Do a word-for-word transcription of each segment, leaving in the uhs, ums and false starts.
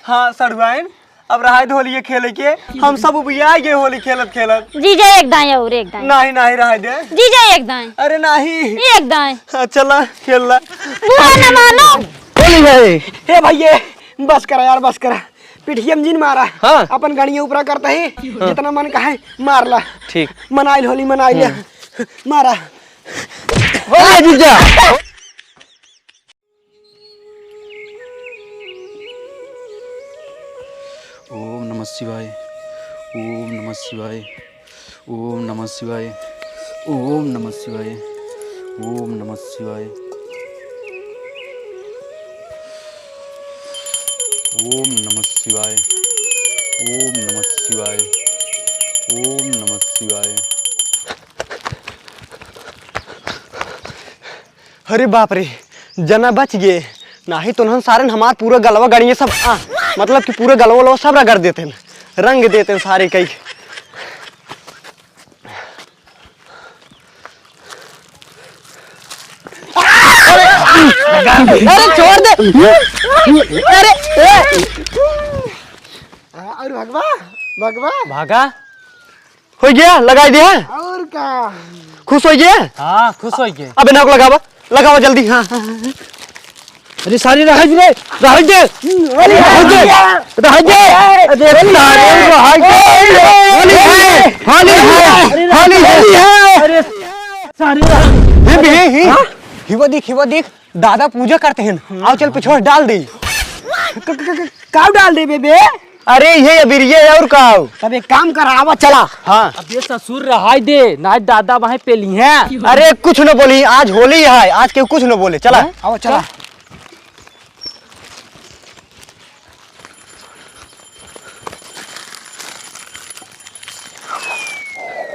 हाँ सढ़ुआइन, अब रहाइ दे होलिये खेले के, हम सब उबिया गए होली खेलत खेलत। जीजा एक दाएं और एक दाएं। नाहीं, नाहीं, रहाइ दे। जीजा एक दाएं। अरे नाहीं। एक दाएं। हाँ, चला, खेल ला। बुरा न मानो। होली है। हे भइये, बस करा यार, बस करा। पिठिया में जिन मारा। हाँ। अपन गड़िया ऊपरा करता ही, हाँ। जितना मन कहे, मार ला। ठीक। मनाइल होली, मनाइल। हम्म। मारा। होली जीजा। ओम नमः शिवाय, ओम नमः शिवाय, ओम नमः शिवाय, ओम नमः शिवाय, ओम नमः शिवाय, ओम नमः शिवाय, ओम नमः शिवाय, ओम नमः शिवाय। अरे बाप रे, जना बच गए, नाहीं तो उन्हन सारन हमार पूरा गलवा गड़िए सब, आ, मतलब कि पूरा गलवा उलवा सब रगड़ देते हैं, रंग देते हैं सारे कई। अरे छोड़ दे। अरे, ए। और भगवा, भगवा। भागा। होइ गया, लगाइ दिया। और का? खुश होइ गया? हाँ, खुश होइ गया। अब इन्हें को लगावा, लगावा जल्दी। हाँ, हाँ, हाँ। अरे सारे रह दे, रह दे, अरे रह दे, रह दे। अरे सारे रह दे। होली है, होली है, होली है। अरे सारे रह दे। हे बे, हे। हाँ? हिवा दिख, हिवा दिख। दादा पूजा करते हैं, आओ चल पिछवा डाल दे। क-, क-, क-, का डाल दे बे? अरे ये अबीरिये है और का हो? तब एक काम कर, आवा चला। हाँ। अबे ससुर रहाई दे, नाहीं दादा वहीं पे ली हैं। अरे कुछ न बोली, आज होली है, आज केहू कुछ न बोले, चला। हाँ? आवा चला।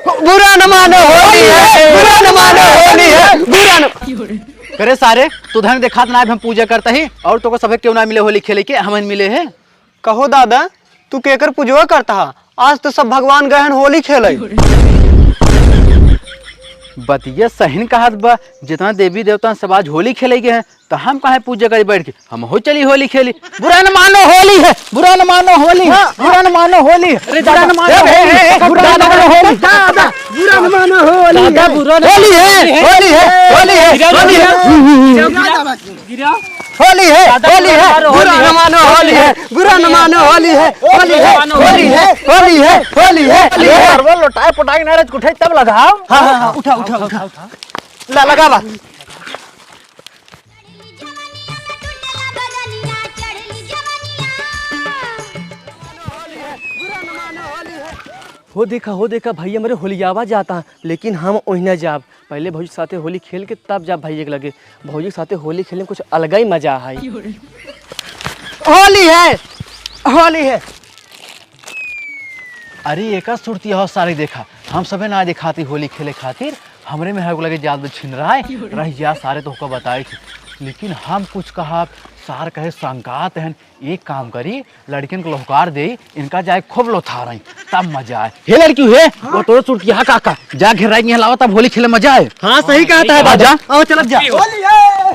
बुरा न मानो होली है, बुरा न मानो होली है, बुरा न। अरे सारे, तू धन देखात ना, हम पूजा करता ही और तोको सभे क्यों ना मिले होली खेले के, हमन मिले है। कहो दादा, तू केकर पूजवा करता हा? आज तो सब भगवान गए हैं होली खेले। बतिया सहिन कहत बा, जितना देवी देवता सब आज होली खेले गए हैं, तो हम काहे पूजा करी बैठ के? हम हो चली होली खेली। बुरा न मानो होली है, बुरा न मानो होली, हाँ, बुरा न मानो होली, अरे बुरा दादा, न मानो ए, ए, होली, ए, ए, बुरा न दादा, मानो होली। दादा, बुरा न मानो होली दादा, है। बुरा न होली मानो है, होली है। होली है, होली है, होली है। गिरा, गिरा। होली है, दादा, होली बुरा है, न मानो बुरा होली न है। मानो होली है, बुरा न मानो होली है, होली है, होली है, होली है, होली है। अरे, अरे, लोटाए पोटाए ना रे, उठाई तब लगाओ। हाँ, हाँ, हाँ, उठा, उठा, उठा। ला, लगावा। हो देखा, हो देखा, भाई हमरे होलियावा जाता, लेकिन हम ओहिना जाब। पहले भौजी साथे होली खेल के तब जाब भाई एक लगे। भौजी साथे होली खेले में कुछ अलगा ही मजा है। होली है, होली है। अरे एकर सुरती हो सारे, देखा, हम सबे ना दिखाती होली खेले खातिर, हमरे में हक लगे जाल दे छिन रहा है, रह जा सारे तो ओका बताई थी। लेकिन हम कुछ कहा, सार कहे संकात हैं, एक काम करी, लड़कियन को लोहकार दे, इनका जाए खूब लोथारई, तब मजा आए। हे लड़की हे, वो तोरे सुरती हा काका, जा घेराई के यहाँ लावा तब होली खेले मजा आए। हाँ सही कहा था आ बाबा। जा। आओ चलत जा। होली है।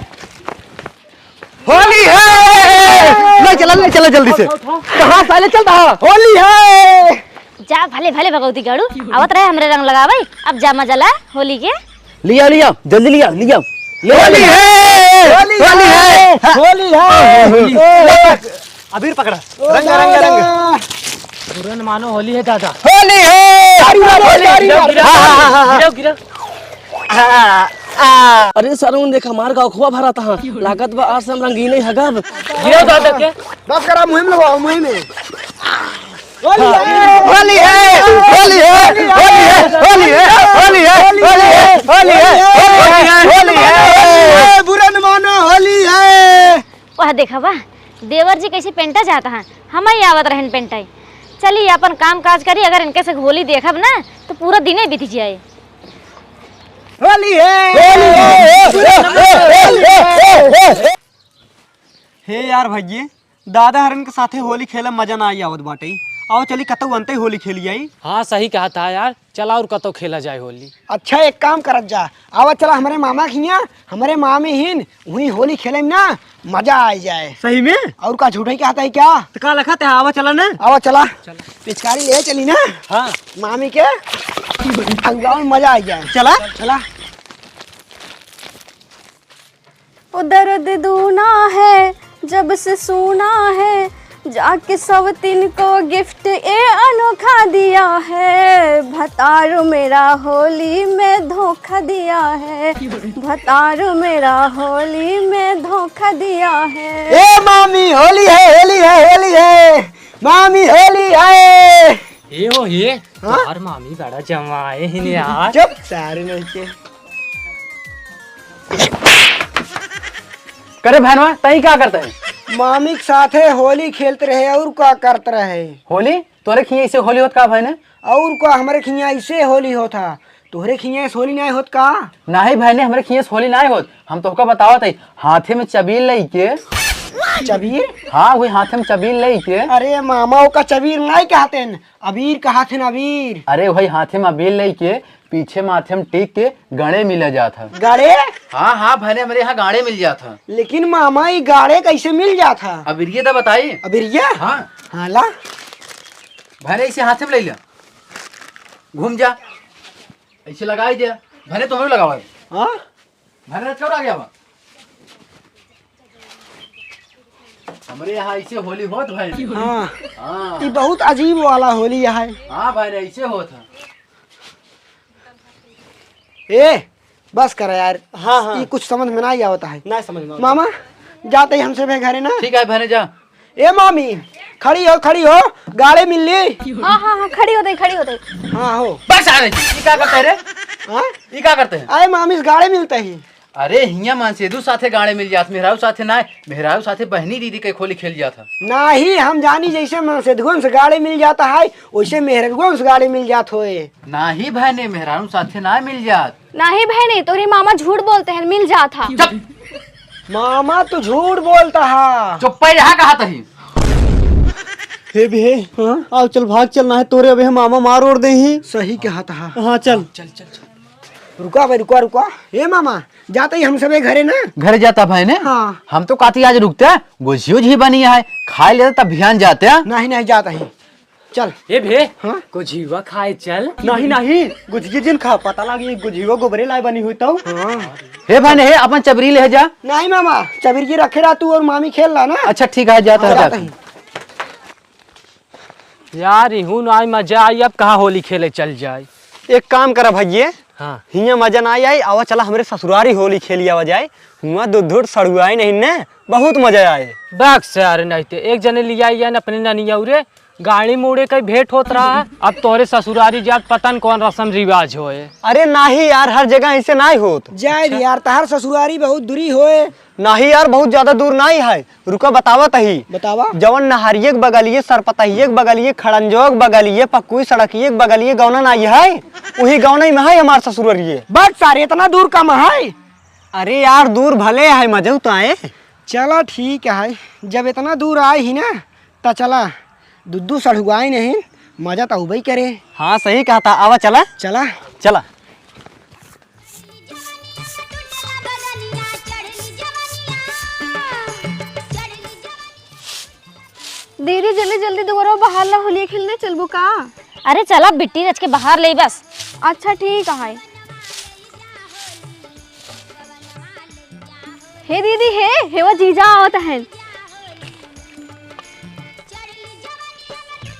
होली है। ले चला, ले चला जल्दी से। कहाँ साले चल रहा? होली है। जा भले भले भगवती गाड़ू, आवत रहे हमरे रंग लगावे, अब जा मजा ला होली के। लिया, लिया, जल्दी लिया, लिया। ले होली लिया। है। होली होली है। है। होली है। अबीर पकड़ा। रंग, रंग, रंग। बुरा न मानो होली है दादा। होली है। तारी मारो, होली। तारी मारो। गिरा, हाँ, हाँ, हाँ, हाँ। गिरा, गिरा। आ, आ। अरे सारुण देखा, मार का अखवा भरा था। लागत बा आज से हम रंगीन ही हगब। गिरा दादा के। बस करा, मुहिम लगाओ, मुहिम में। होली है। होली है। होली है। होली है। होली है। होली है। होली है। होली है। होली है। बुरा न मानो, होली है। वाह, देखा बा, देवर जी कैसे पेंटा जाता है, हम ही आवत रहन पेंटाई। चली, अपन काम काज करी, अगर इनके से होली देखब ना, तो पूरा दिने बीत जाए। होली है। होली है। हे यार भइये, दादा हरन के साथे होली खेले मजा ना आई आवत बाटे। आओ चली कतौ अंते होली खेली आई। हाँ, सही कहत हा यार, चला और कतौ खेला जाए होली। अच्छा, एक काम करत जा, आवा चला हमरे मामा के हियाँ, हमरे मामी हिन, उहीं होली खेले में ना मजा आ जाए। सही में? और का झूठे कहत हा क्या? तो का लखत हा, आवा चला ना। आवा चला। चला। पिचकारी ले चली ना। हाँ। मामी के अंगवा में मजा आ जाए। चला। चला। वो दर्द दूना है जब से सूना है, जाके सवतिन को गिफ्ट ए अनोखा दिया है। भतार मेरा होली में धोखा दिया है, भतार मेरा होली में धोखा दिया है। ए मामी, होली है, होली है, होली है, मामी, होली है। ए हो हे, हाँ? तोहार मामी बड़ा जमाए हिन यार। चुप, सारे नहीं के। करे भैनवा, तई का करत है? मामी के साथे होली खेलत रहे और का करत रहे? होली? तोरे खियाँ ऐसे होली होत का भैने? और का हमरे खियाँ ऐसे होली होत हा? तोहरे खियाँ ऐसे होली नाहीं होत का? नाहीं भैने, हमरे खियाँ ऐसे होली नाहीं होत। हम तोहका बतावत है, हाथे में चबीर लइके। चबीर? हाँ, वही हाथे में चबीर लइके। अरे मामा, ओका चबीर नाहीं कहते हैं, अबीर कहत हन, अबीर। अरे वही हाथे में अबीर लइके पीछे माथे में टीक के गाड़े मिला जात ह। गाड़े? हाँ, हाँ, भैने हमरे यहाँ गाड़े मिल जात ह। लेकिन मामा, ई गाड़े कैसे मिल जात ह? अबीरिये त बताई। अबीरिया? हाँ। हाँ, ला। भैने इसे हाथे में ले लिया, घूम जा, ऐसे लगाई दे। भैने तुम्हें लगावा। हाँ? भैने रचका आ गया बा। हमरे यहाँ ऐसे होली होत भाई। हाँ। हाँ। ई बहुत अजीब वाला होली है। हाँ भाई, ऐसे होत है। ए, बस कर यार। हाँ, हाँ। ई कुछ समझ में नाहीं आवत है। नाहीं समझ में आवत। मामा, जाते ही हमसे बे घरे ना। ठीक है, भैने जा। ए मामी, खड़ी हो, खड़ी हो, गाड़े मिल ली। हाँ, हाँ, हाँ, खड़ी होते, खड़ी होते। हाँ, हो। बस आ रही। ये क्या करते हैं रे? हाँ? ये क्या करते हैं? अरे मामी, गाड़े मिलते ही। अरे, हियाँ मनसेधू साथे गाड़े मिल जात, मेहरारू साथे नाय, मेहरारू साथे बहनी दीदी के होली खेल जात ह। नाहीं, हम जानी जैसे मनसेधुअन से गाड़े मिल जात है, वैसे मेहरारुअन से गाड़े मिल जात होए। नाहीं भैने, मेहरारू साथे नाय मिल जात। नाहीं भैने, तोहरे मामा झूठ बोलते हैं, मिल जात हा। चुप। मामा तू झूठ बोलता हा। चुप्पे रहा कहत ही। हे भी हे, हाँ? आओ चल, भाग चल, नाहीं तोरे अबे हम मामा मार ओर दे ही। सही कहत हा। हाँ, चल। चल, चल, चल। रुका भाई, रुका, रुका। ए मामा, जाते ही हम सबे घरे ना। घरे जाता भाई ने? हाँ। हम तो काती आज रुकते, गोझी उझी बनी है, खाए लेते तब बिहान जाते। नाहीं, नाहीं, जाता ही। चल। ए भे, हाँ? गोझीवा खाए चल। नाहीं, नाहीं, गोझी जिन खा, पता लागी गोझीवा गोबरे लाए बनी हुई तो। हाँ। हे भाई ने, हे अपन चबरी ले जा। नाहीं मामा, चबरी जी रखे रहा तू और मामी खेल ला ना। अच्छा ठीक है, जाता हाँ, है, जाता जाता ही। है। यार, इहू ना आई मजा आई, अब कहाँ होली खेले चल जाए? एक काम करा भइये, हाँ। हियाँ मजा ना आई, आवा चला हमरे ससुरारी होली खेली आवा जाए। हुआँ दो धुर सड़ुआई नहीं ने, बहुत मजा आए। बक से यार, नहीं ते एक जने लिया आई न अपने ननिया रे, गाड़ी मोड़े कहीं भेंट होत रहा है। अब तोहरे ससुरारी जात पता न कौन रस्म रिवाज होए। अरे नाहीं यार, हर जगह ऐसे नाहीं होत। जाए अच्छा। यार, तहर ससुरारी बहुत दूरी होए। नाहीं यार, बहुत ज्यादा दूर नाहीं है। रुका, बतावत ही। बतावा। जवन नहरिये के बगलिये, सरपतहिये के बगलिये, खड़ंजो के बगलिये, पक्कुई सड़किये के बगलिये गौना नाहीं है, उही गौना में है हमार ससुररिये। बस सारे, इतना दूर कम है? अरे यार, दूर भले है, मजऊ तो आए। चला ठीक है, जब इतना दूर आए ही ना, त चला, दुद्दू सढ़ुआई नहीं, मजा त अउबई करे। हाँ, सही कहत हा, आवा चला। चला। चला। दीदी, जल्दी जल्दी दुआरा बाहर ला, होली खेलने चलबू का? अरे चला बिट्टी रच के बाहर ले बस। अच्छा ठीक है। हे दीदी, हे, हे वो जीजा आवत हैं।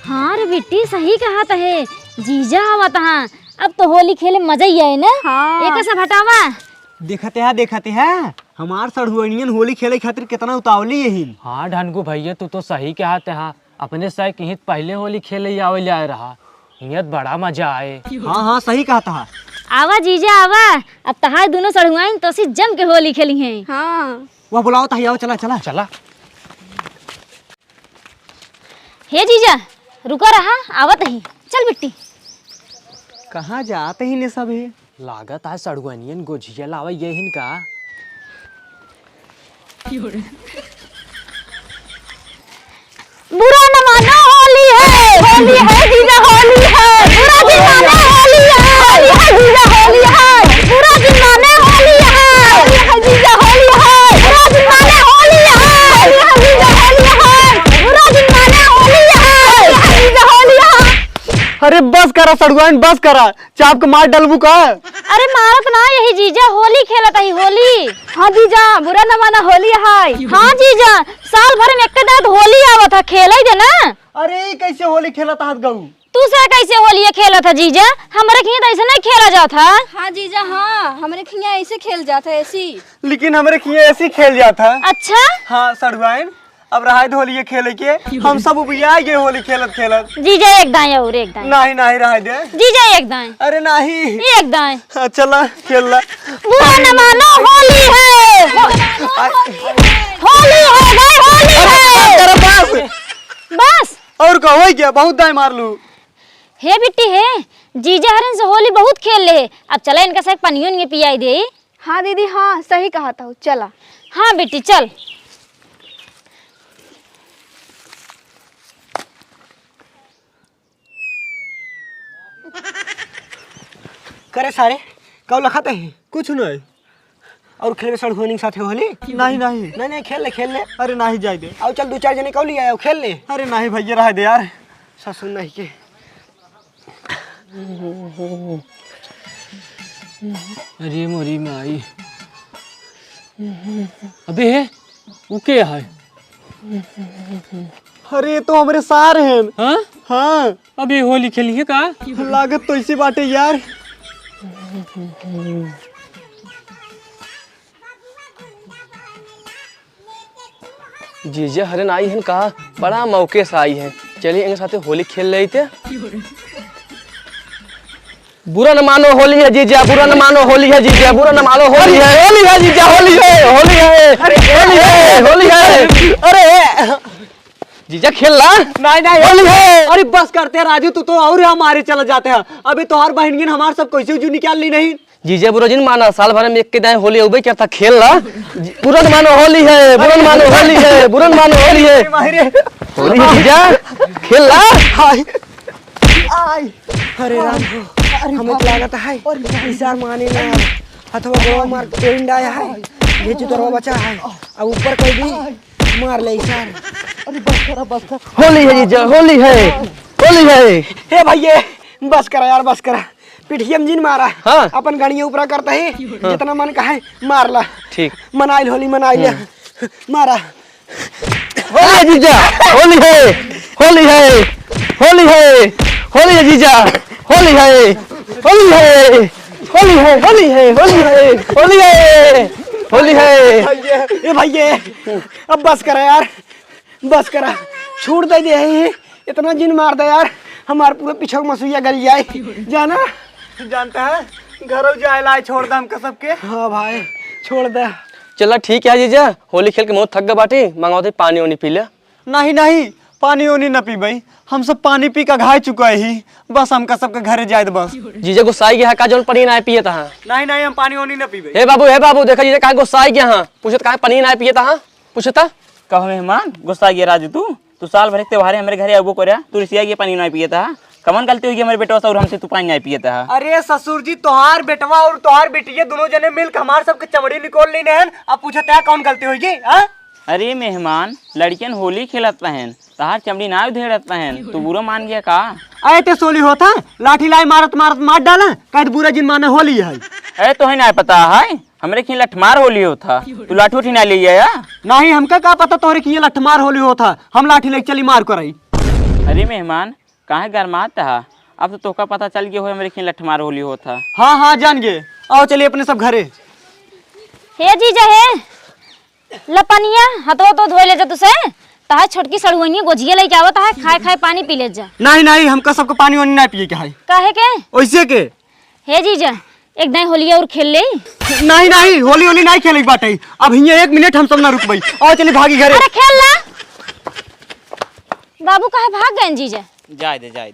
हाँ रे बिट्टी, सही कहत हे, जीजा आवत हैं। अब तो होली खेले मजा ही आए ना। हाँ। एक सब हटावा। देखत हा, देखत हा, हमार सढ़ुअनियन होली खेले खातिर कितना उतावली यही। हाँ ढनगू भइया, तू तो सही कहत हा, अपने सै किहित पहिले होली खेले आवे ले आए रहा, हियत बड़ा मजा आए। हाँ, हाँ, सही कहत हा। आवा जीजा आवा, अब तहार दुनो सढ़ुआइन तोसी जम के होली खेली हैं। हाँ। वह बुलावत ही, आवा, चला, चला। चला। हे जीजा, रुका रहा, आवत ही। चल बिट्टी। कहाँ जात ही ने सब हे? लागत आज सड़ुआनियन गोझिया लावे ये हिन का? बुरा न मानो, होली है। होली है जीजा, होली है। बुरा दिन माने होली है। होली है जीजा, होली है। बुरा दिन माने होली है। होली है जीजा, होली है। बुरा दिन माने होली है। होली है जीजा, होली है। बुरा दिन माने होली है। होली है जीजा, होली है। अरे बस करा सड़ुआइन, बस करा। चाप के मार डलबू का? अरे मारत ना, यही जीजा होली खेलत ही, होली। हाँ जीजा, बुरा न माना, होली है। हाँ जीजा, साल भर में एक दाँत होली आवत है, खेले दे ना। अरे, ई कैसे होली खेलत हाथ गऊ? तू से कैसे होली खेलत है जीजा? हमरे खियाँ तो ऐसे नहीं खेला जात है। हाँ जीजा, हाँ, हमरे खियाँ ऐसे खेल जात है, ऐसी। लेकिन हमरे खियाँ ऐसे खेल जात है। अच्छा? हाँ, सड़ुआइन, अब रहाय दे होली खेले के। हम सब उबिया गए होली खेलत खेलत। जीजा एक दाएं और एक दाएं। नहीं, नहीं, रहाय दे। जीजा एक दाएं। अरे नहीं। एक दाएं। हाँ, चला, खेल ला। बुरा न मानो, होली है। हो-, आ- होली है भाई, होली अरे, है। अरे, बस। बस। और का, होइ गया, बहुत दाएं मार लू। हे बिट्टी हे, जीजा हरन से होली बहुत खेल ले हे। अब चला इनका से पनियो नहीं पियाई दे। हाँ दीदी, हाँ, सही कहत हऊ, चला। हाँ बेटी, चल। करे सारे, काउ लखत है? कुछ नहीं। और खेलबे सड़ुआइन के साथे होली? नहीं, नहीं। नहीं, नहीं, खेल ले, खेल ले। अरे नहीं, जाए दे। और चल, दो चार जने काउ लिया आओ, खेल ले। अरे नहीं भैया, रह दे यार। ससुर नहीं के। अरे मोरी माई। अबे हे, उ के है? अरे, ये तो हमरे सार हैं। हाँ? हाँ। अबे होली खेलिए का? लागत तो इसी बाटे यार। जीजा हरन आई हन का? बड़ा मौके से आई हैं। चलिए, इनके साथे होली खेल लेते। बुरा न मानो, होली है जीजा, बुरा न मानो, होली है जीजा, बुरा न मानो, होली है, होली है जीजा, होली है, होली है, अरे, होली है, होली है। अरे, जीजा खेल ला। नहीं, नहीं, होली है। अरे, बस करते हैं राजू, तू तो और हमारे चले जाते हैं। अभी तोहार बहनियन हमार सब कैसे उजू निकाल ली नहीं। जीजा बुरा जिन माना, साल भर में एक के दाएं होली अउबे करता, खेल ला। जी, बुरा न मानो होली है, बुरा न मानो होली है, बुरा न मानो होली है। अरे माई रे। होली है जीजा, खेल ला। हाय। आय। अरे राम हो, अरे हमें बाप रे। लागत है, अरे बाप रे। इसार माने ना। हथवा गोड़वा मार के तोड़ डाया है। ये चुतरवा बचा है। अब ऊपर कोई भी मार ले इसार। अरे बस करा, बस कर। होली है जीजा, होली है, होली है। हे भैये, बस करा यार, बस करा। पिठिया में जिन मारा। हाँ। अपन गणिया ऊपरा करता ही, हाँ। जितना मन कहे, मार ला। ठीक। मनाइल होली, मनाइल। हम्म। मारा। होली है जीजा, होली है, होली है, होली है, होली है जीजा, होली है, होली है, होली है, होली है, होली है, होली है, होली है। भैये, ए भैये, अब बस करा यार। बस करा, छूट दे दे ही, इतना जिन मार दे यार, हमार पूरा पिछवा मसुइया गल जाए। जाना? जानता है, घरों जाए लाए, छोड़ दे हमका सबके। हाँ भाई, छोड़ दे। चला ठीक है जीजा, होली खेल के बहुत थक गए बाटी, मंगाओ थे पानी वानी पी ले। नहीं, नहीं, पानी वानी न पीबे, हम सब पानी पी के घाय चुका ही, बस हमका सबके घरे जाए दे बस। जीजा गुस्साई गया है का, जौन पानी ना पिए तहा? नहीं, नहीं, हम पानी वानी न पीबे। हे बाबू, हे बाबू, देखा जीजा काहे गुस्साई गया हाँ, पूछत काहे पानी ना पिए तहा, पूछता। कहो मेहमान, गुस्सा गया राजू तू? तू साल भर के त्योहारे हमरे घरे अउबो करे, तू रिसिया गया पानी नाहीं पियत हा। कवन गलती हुई हमरे बेटवा से और हमसे तू पानी नाहीं पियत हा? अरे ससुर जी, तोहार बेटवा और तोहार बिटिया दोनों जने मिलके हमार सबके चमड़ी निकोल लेने हन, अब पूछत है कौन गलती हुई, हाँ? अरे मेहमान, लड़कियन होली खेलत रहन, तोहार चमड़ी नाहीं उधेड़त रहन, तू बुरा मान गया का? अरे ते सोली होत है, लाठी लाई मारत मारत मार डाला, कह बुरा जिन माने होली है। अरे तोहे नाहीं पता है, हमरे खियाँ लठमार होली होत ह। तू लाठी उठी ना ले आया? नहीं, हमका का पता तोहरे खियाँ लठमार होली होत ह। हम लाठी लेके चली मार कराई। अरे मेहमान, काहे गरमात ह? अब तो तोहका पता चल गया हो हमरे खियाँ लठमार होली होत ह। हाँ, हाँ, जान गए। आओ चलिए अपने सब घरे। हे जीजा हे, लपनिया, हथवा तो धोए ले जा तुसे। तहार छोटकी सड़ुआइनिया गोजिया लेके आवत है, खाए खाए पानी पी ले जा। नहीं, नहीं, हमका सबको पानी वानी ना पिए के है। काहे के? ओइसे के। हे जीजा, एक दाईं होलिया और खेल ले। नहीं, नहीं, होली, होली नहीं खेले के बाटे। अब हियाँ एक मिनट हम सब ना रुकबई। आओ चली भागी घरे। अरे खेल ला। बाबू काहे भाग गए जीजा? जाए दे, जाए दे।